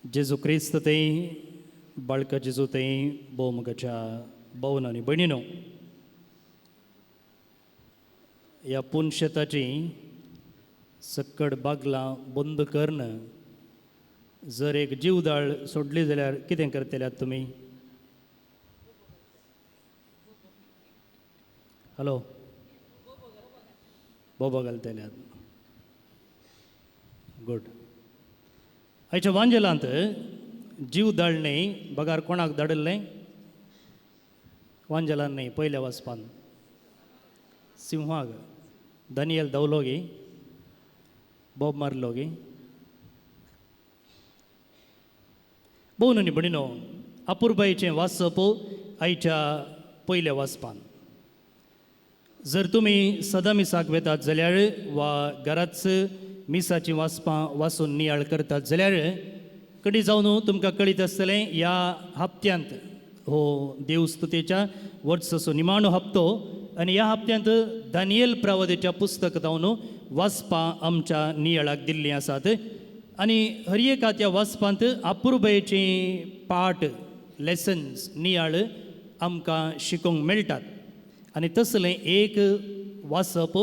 जेजू क्रिस्त थंय बाळका जेजू थंय भोवमुखाच्या भोवन आनी भयणीनो, ह्या पुनशेताची सक्कड बागलां बंद करून जर एक जीवदाळ सोडली जाल्यार कितें करतल्यात तुमी? हॅलो, बोबो घालतल्यात. गुड. आयच्या वांजेलांत जीव दाळ न्हय बगार कोणाक धाडिल्लें? वांजेलान न्हय, पयल्या वाचपान सिंहाक. दानियल धांवलो गी, बोब मारलो गी. भोव न्हय भणिनो, अपुरबायेचें वाचप आयच्या पयल्या वाचपान. जर तुमी सदां मिसाक वेतात जाल्यार वा घराच मिसाचीं वाचपां वाचून नियाळ करतात जाल्यार कडी जावन तुमकां कळीत आसतलें, ह्या हप्त्यांत हो देवस्तुतेच्या वर्साचो निमाणो हप्तो आनी ह्या हप्त्यांत दानियल प्रवादेच्या पुस्तक जावन वाचपां आमच्या नियाळाक दिल्लीं आसात. आनी हर एका त्या वाचपांत अपुरबायेचीं पाठ, लेसन्स, नियाळ आमकां शिकोवंक मेळटात. आनी तसलें एक वाचप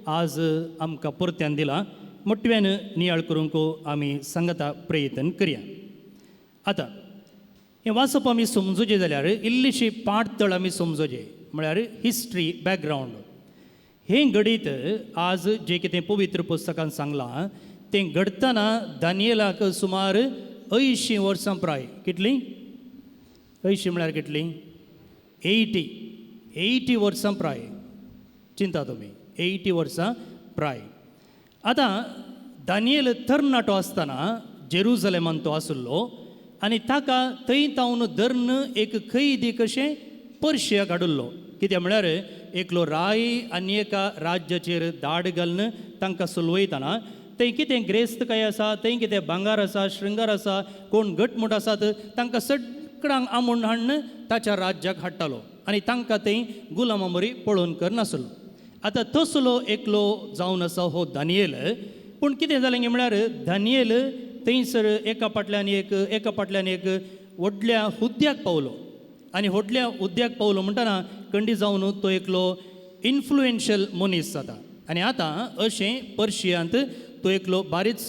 आज आमकां परत्यान दिलां. मोटव्यान नियाळ करूंक आमी सांगता प्रयत्न करया. आतां हें वाचप आमी समजूचें जाल्यार इल्लीशी पाठतळ आमी समजूचें, म्हळ्यार हिस्ट्री बॅकग्रावंड. हें घडीत आज जें कितें पवित्र पुस्तकान सांगलां तें घडटना दानियलाक सुमार 80 वर्सां प्राय. कितलीं? 80 म्हळ्यार कितलीं? 80 वर्सां प्राय. चिंता तुमी, 80 वर्सां प्राय. आतां दानियल तरणाटो आसतना जेरुजलेमान तो आशिल्लो आनी ताका थंय तावन धरून एक कैदी कशें पर्शियाक हाडिल्लो. कित्याक म्हळ्यार एकलो राय आनी एका राज्याचेर दाड घालून तांकां चलवयतना थंय कितें ग्रेस्तकाय आसा, थंय कितें भांगार आसा, शृंगार आसा, कोण घटमूट आसात, तांकां सगळ्यांक आमून हाडून ताच्या राज्याक हाडटालो आनी तांकां थंय गुलामा बरी पळोवन करनासलो. आतां तसलो एकलो जावन आसा हो दानियल. पूण कितें जालें गे म्हळ्यार दानियल थंयसर एका फाटल्यान एक, एका फाटल्यान एक व्हडल्या हुद्द्याक पावलो. आनी व्हडल्या हुद्द्याक पावलो म्हणटना कंडी जावन तो एकलो इन्फ्लुएन्शियल मनीस जाता. आनी आतां अशें पर्शियांत तो एकलो बारीच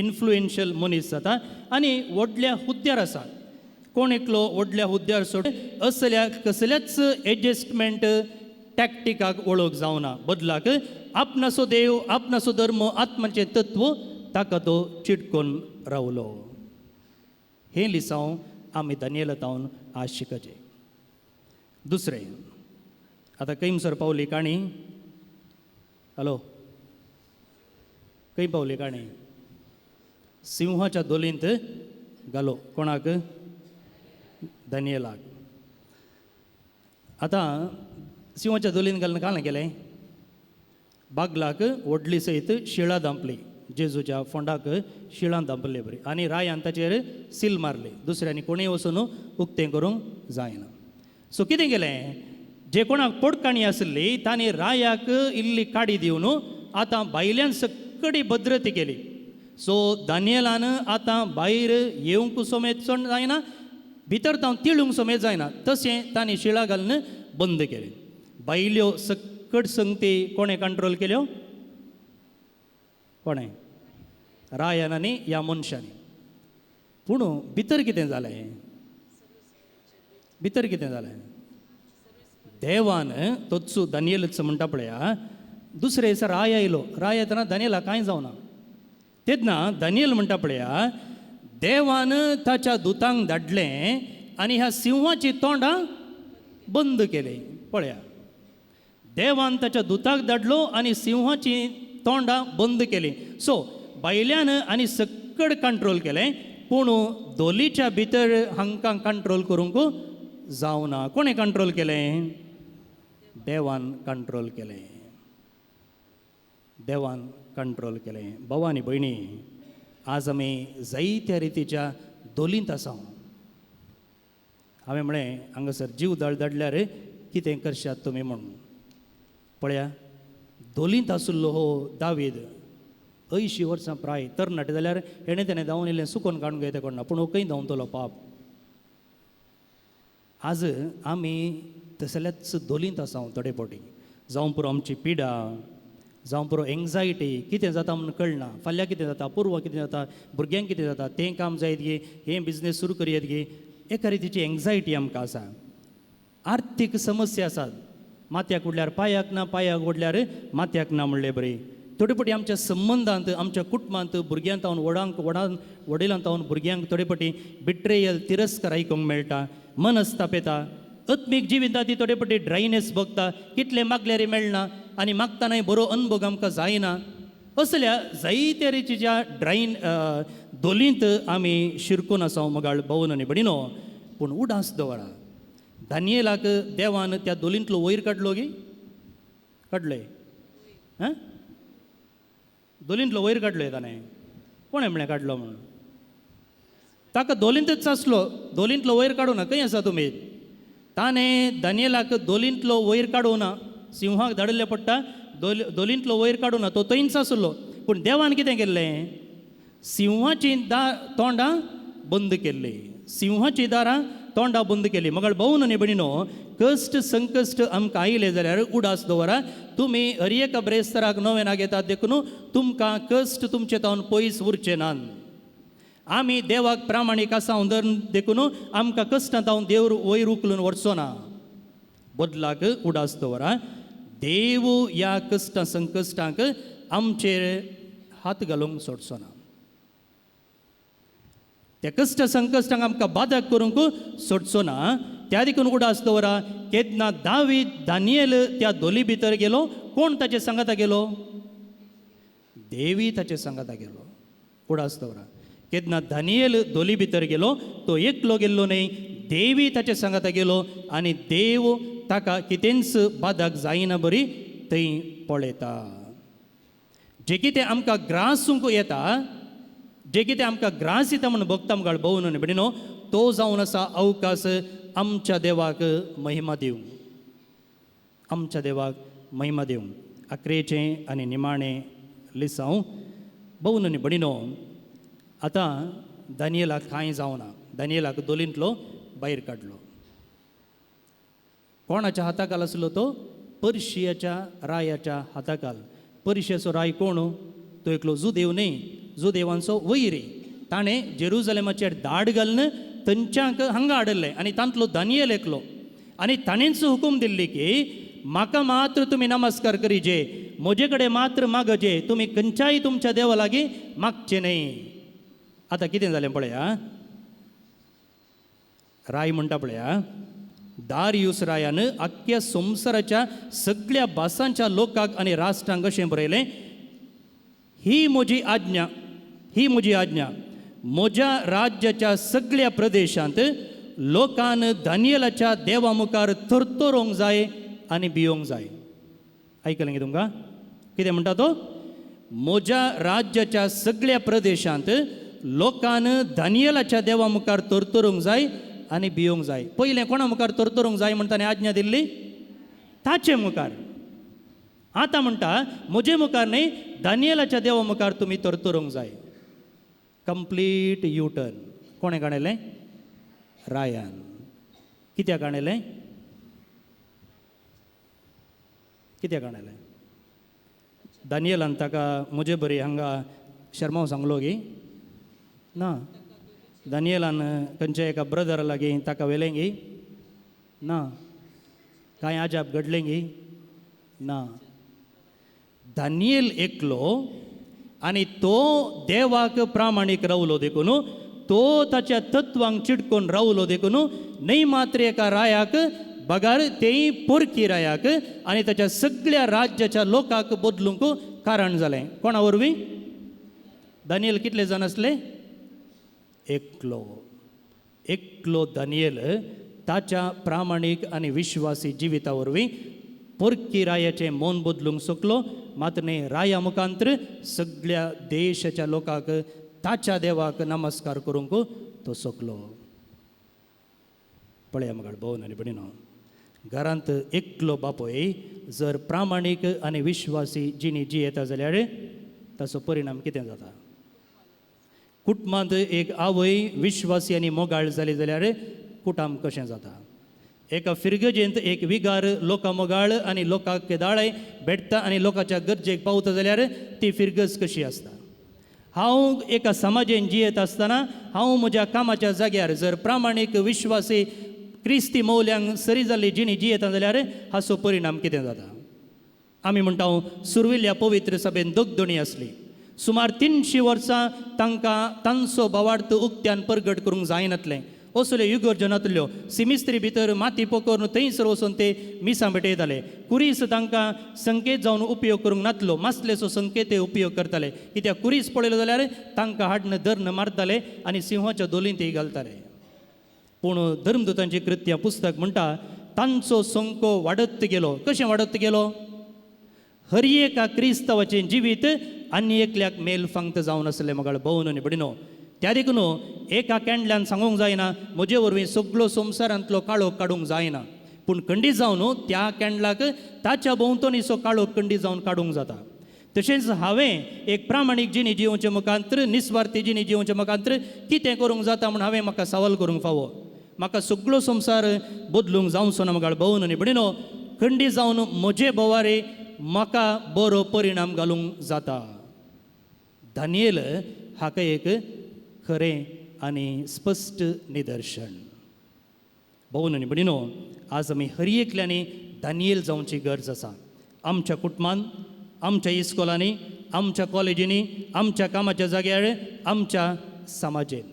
इन्फ्लुएन्शियल मनीस जाता आनी व्हडल्या हुद्द्यार आसा. कोण एकलो व्हडल्या हुद्द्यार सोड असल्या कसल्याच एडजस्टमेंट टॅक्टिकाक वळख जावना. बदलाक आपणाचो देव, आपणाचो धर्म, आत्माचें तत्व ताका तो चिटकोन रावलो. हें लिसांव आमी दानियला तावन आज शिकचें. दुसरें, आतां खंयसर पावली काणी? हॅलो, खंय पावली काणी? सिंहाच्या दोलींत घालो. कोणाक? दानियलाक. आतां सिंहाच्या दोलींत घालून कांय केलें? बागलाक व्हडली सयत शिळा धांपली, जेजूच्या फोंडाक शिळां धांपले बरी, आनी रायान ताचेर सील मारली, दुसऱ्यांनी कोणूय वचून उक्तें करूंक जायना. सो कितें केलें, जे कोणाक पोटकाणी आशिल्ली तांणी रायाक इल्ली काडी दिवन आतां भायल्यान सकडी भद्रती केली. सो दानियलान आतां भायर येवंक समेत चड जायना, भितर तावन तिळूंक समेत जायना, तशें तांणी शिळा घालून बंद केलें. भायल्यो सकट संगती कोणें कंट्रोल केल्यो? कोणें? रायान आनी ह्या मनशांनी. पूण भितर कितें जालें? भितर कितें जालें? देवान तोच दानियलच म्हणटा पळया, दुसरे दिसा राय आयलो. राय येतना दानियला कांय जावना. तेन्ना दानियल म्हणटा पळया, देवान ताच्या दुतांक धाडलें आनी ह्या सिंहाची तोंडां बंद केली. पळया, देवान ताच्या दुताक धाडलो आनी सिंहाची तोंडां बंद केली. सो भायल्यान आनी सकड कंट्रोल केलें, पूण दोलीच्या भितर हांकां कंट्रोल करूंक जावना. कोणें कंट्रोल केलें? देवान कंट्रोल केलें. देवान कंट्रोल केलें. भाव आनी भयणी, आज आमी जायत्या रितीच्या दोलींत आसा. हांवें म्हळें, हांगासर जीव दाळ धाडल्यार कितें करशात तुमी म्हूण. पळया, दोलींत आशिल्लो हो दावीद अंयशीं वर्सां प्राय तरणाटे जाल्यार हेणें तेणें धांवन येयलें सुकोन काडूंक येता कोण ना, पूण हो खंय धांवतलो पाप. आज आमी तसल्याच धोलींत आसा थोडे फावटी, जावं पुरो आमची पिडा, जावं पुरो एंग्जायटी, कितें जाता म्हूण कळना, फाल्यां कितें जाता, पुर्वा कितें जाता, भुरग्यांक कितें जाता, तें काम जायत गे, हें बिजनेस सुरू करयत गे, एका रितीची एंग्जायटी आमकां आसा. आर्थीक समस्या आसात, माथ्याक उडल्यार पांयाक ना, पांयाक ओडल्यार माथ्याक ना म्हणले बरी. थोडे फावटी आमच्या संबंदांत, आमच्या कुटुंबांत, भुरग्यांत तावन व्हडांक, व्हडान वडिलां तावन भुरग्यांक थोडे फावटी बिट्रेयल, तिरस्कार आयकूंक मेळटा, मनस्ताप येता. आत्मीक जिवितांत ती थोडे फावटी ड्रायनेस भोगता, कितलें मागल्यार मेळना आनी मागतनाय बरो अनुभव आमकां जायना. असल्या जायत्या रितीच्या ड्रायन धोलींत आमी शिरकून आसा मगाळ भोवन आनी भणिनो. पूण उडास दवरा, दानियेलाक देवान त्या धोलींतलो वयर काडलो गी, काडले हां, धोलींतलो वयर काडलो ताणें. कोणें म्हणलें काडलो म्हणून? ताका धोलींतच आसलो, धोलींतलो वयर काडूं ना. खंय आसा तुमी? ताणें दानियेलाक धोलींतलो वयर काडूं ना, सिंहाक धाडिल्लें पडटा, धोलींतलो वयर काडूं ना, तो थंयच आसलो. पूण देवान कितें केल्लें? सिंहाची तोंडां बंद केल्ली, सिंहाची दारां तोंडां बंद केली. मगळ भोवन आनी भयणीनो, कश्ट संकश्ट आमकां आयले जाल्यार उडास दवरा, तुमी हर एका ब्रेस्ताराक नवेनाक येतात देखून तुमकां कश्ट तुमचे तावन पयस उरचे नात. आमी देवाक प्रामाणीक आसा देखून आमकां कश्टां तावन देव वयर उखलून व्हरचो ना. बदलाक उडास दवरा, देव ह्या कश्टां संकश्टांक आमचेर हात घालूंक सोडचो ना. त्या कश्ट संकश्टांक आमकां बाधक करूंक सोडचो ना. त्या देखून उडास दवरा, केन्ना दावीद दानियल त्या धोली भितर गेलो, कोण ताचे सांगाता गेलो? देवी ताचे सांगाता गेलो. उडास दवरा, केन्ना दानियल धोली भितर गेलो, तो एकलो गेल्लो न्हय, देवी ताचे सांगाता गेलो आनी देव ताका कितेंच बाधक जायना बरी थंय पळयता. जे कितें आमकां ग्रासूंक येता, जे कितें आमकां ग्रास येता म्हूण भोगता मुखार भोवन आनी भयणीनो, तो जावन आसा अवकाश आमच्या देवाक महिमा दिवंक, आमच्या देवाक महिमा दिवंक. आक्रेचें आनी निमाणें लिसांव. भोवन आनी भयणीनो, आतां दानियेलाक कांय जावना, दानियेलाक दोलींतलो भायर काडलो. कोणाच्या हाताखाल आसलो तो? पर्शियाच्या रायाच्या हाताखाल. पर्शियाचो राय कोण? तो एकलो जुदेव न्हय, जुदेवांचो वैरी. ताणें जेरुजलेमाचेर धाड घालून थंयच्यांक हांगा हाडिल्लें आनी तांतलो दानियल एकलो. आनी ताणेंच हुकूम दिल्ली की म्हाका मात्र तुमी नमस्कार करीजे, म्हजे कडेन मात्र मागचे, तुमी खंयच्याय तुमच्या देवा लागीं मागचे न्हय. आतां कितें जालें पळया, राय म्हणटा पळया, दारियूस रायान आख्ख्या संवसाराच्या सगळ्या भासांच्या लोकांक आनी राष्ट्रांक अशें बरयलें, ही म्हजी आज्ञा, ही म्हजी आज्ञा, म्हज्या राज्याच्या सगळ्या प्रदेशांत लोकान दानियलाच्या देवा मुखार थरथरोंक जाय आनी भियोंक जाय. आयकलें गे तुमकां कितें म्हणटा तो? म्हज्या राज्याच्या सगळ्या प्रदेशांत लोकान दानियलाच्या देवा मुखार थरथरोंक जाय आनी भियोंक जाय. पयलें कोणा मुखार थरथरोंक जाय म्हण ताणें आज्ञा दिल्ली? ताचे मुखार. आतां म्हणटा म्हजे मुखार न्हय, दानियलाच्या देवा मुखार तुमी थरथरोंक जाय. Complete U turn. कोणें काणयलें? रायान. कित्याक काणयलें? कित्याक काणयलें? दानियलान ताका म्हजे बरी हांगा शर्माव सांगलो गी ना? दानियलान खंयच्या एका ब्रदरा लागीं ताका व्हेलें गी ना? कांय आजाप घडलें गी ना? दानियल एकलो आनी तो देवाक प्रामाणीक रावलो देखून, तो ताच्या तत्वांक चिटकून रावलो देखून न्हय मात्र एका रायाक बगार तेय पोरकी रायाक आनी ताच्या सगळ्या राज्याच्या लोकांक बदलूंक कारण जालें. कोणा वरवीं? दानियल कितले जाण आसले? एकलो. एकलो दानियल ताच्या प्रामाणीक आनी विश्वासी जिविता वरवीं पोरकी रायाचें मन बदलूंक शकलो. मात्र न्हय, राया मुखांतर सगळ्या देशाच्या लोकांक ताच्या देवाक नमस्कार करूंक तो शकलो. पळया मगाळ भोवन आनी भयणीनो, घरांत एकलो बापूय जर प्रामाणीक आनी विश्वासी जिणी जियेता जाल्यार ताचो परिणाम कितें जाता? कुटुंबांत एक आवय विश्वासी आनी मोगाळ जाली जाल्यार कुटाम कशें जाता? एका फिरगजेंत एक विगार लोकां मोगाळ आनी लोकांक केदाळाय भेटता आनी लोकांच्या गरजेक पावता जाल्यार ती फिरगज कशी आसता? हांव एका समाजेन जियेत आसतना हांव म्हज्या कामाच्या जाग्यार जर प्रामाणीक विश्वासी क्रिस्ती मौल्यांक सरी जाल्ली जिणी जियेता जाल्यार हाचो परिणाम कितें जाता? आमी म्हणटा सुर्विल्ल्या पवित्र सभेन दगदणी आसली. सुमार 300 वर्सां तांकां तांचो भावार्थ उक्त्यान परगट करूंक जायनातलें. असल्यो इगर्जो नातल्यो. सिमिस्त्री भितर माती पोकरून थंयसर वचून ते मिसां भेटयताले. कुरीस तांकां संकेत जावन उपयोग करूंक नातलो, मासलेचो संकेत ते उपयोग करताले. कित्याक कुरीस पळयलो जाल्यार तांकां हाडन धर्न मारताले आनी सिंहाच्या दोलींत ते घालताले. पूण धर्मदूतांची कृत्या पुस्तक म्हणटा तांचो संको वाडत गेलो. कशें वाडत गेलो? हर एका क्रिस्तांवाचें जिवीत आनी एकल्याक मेल फांगत जावन आसलें मगाळ भोवन आनी भडिनो. त्या देखून एका कॅन्डल्यान सांगूंक जायना म्हजे वरवीं सगलो संवसारांतलो काळोख काडूंक जायना, पूण खंडीत जावन त्या कॅन्डलाक ताच्या भोंवतणीचो काळोख खंडीत जावन काडूंक जाता. तशेंच हांवें एक प्रामाणीक जिणी जिवचे मुखांत्र, निस्वार्थी जिणी जिवचे मुखांत्र कितें करूंक जाता म्हूण हांवें म्हाका सवाल करूंक फावो. म्हाका सगलो संवसार बदलूंक जावचो ना मगाळ भोवन आनी भडिनो, खंडीत जावन म्हजे भोवारे म्हाका बरो परिणाम घालूंक जाता. दानियल हाका एक खरें आनी स्पश्ट निदर्शन. भोवन आनी भयणीनो, आज आमी हर एकल्यांनी दानियल जावची गरज आसा. आमच्या कुटुंबान, आमच्या इस्कोलांनी, आमच्या कॉलेजींनी, आमच्या कामाच्या जाग्यार, आमच्या समाजेंत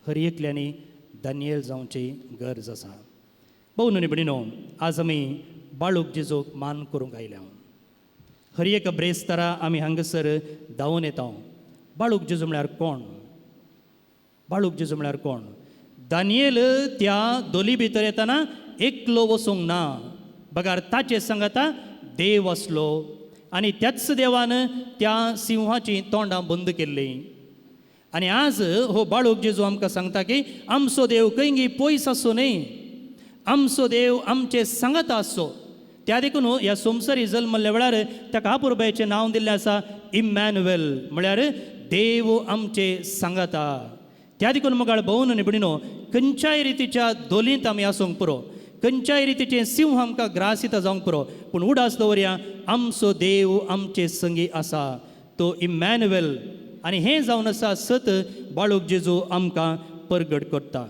हर एकल्यांनी दानियल जावची गरज आसा. भोवन आनी भयणीनो, आज आमी बाळूक जेजूक मान करूंक आयल्या. हर एक ब्रेस्तारा आमी हांगासर धांवून येता. बाळूक जेजू म्हळ्यार कोण? बाळूक जेजू म्हळ्यार कोण? दानियल त्या दोली भितर येतना एकलो वचूंक ना, बगार ताचे सांगाता देव आसलो आनी त्याच देवान त्या सिंहाचीं तोंडां बंद केल्लीं. आनी आज हो बाळूक जेजू आमकां सांगता की आमचो देव खंयगी पयस आसचो न्हय, आमचो देव आमचे सांगाता आसचो. त्या देखून ह्या संवसारी जल्मल्ल्या वेळार ताका आपुरबायेचें नांव दिल्लें आसा इमॅन्युएल, म्हळ्यार देव आमचे सांगाता. त्या देखून मगाळ भोवन आनी भयणीनो, खंयच्याय रितीच्या दोलींत आमी आसूंक पुरो, खंयच्याय रितीचें सिंह आमकां ग्रासिता जावंक पुरो, पूण उडास दवरया आमचो देव आमचे संगी आसा, तो इमॅन्युएल. आनी हें जावन आसा सत बाळूक जेजू आमकां परगट करता.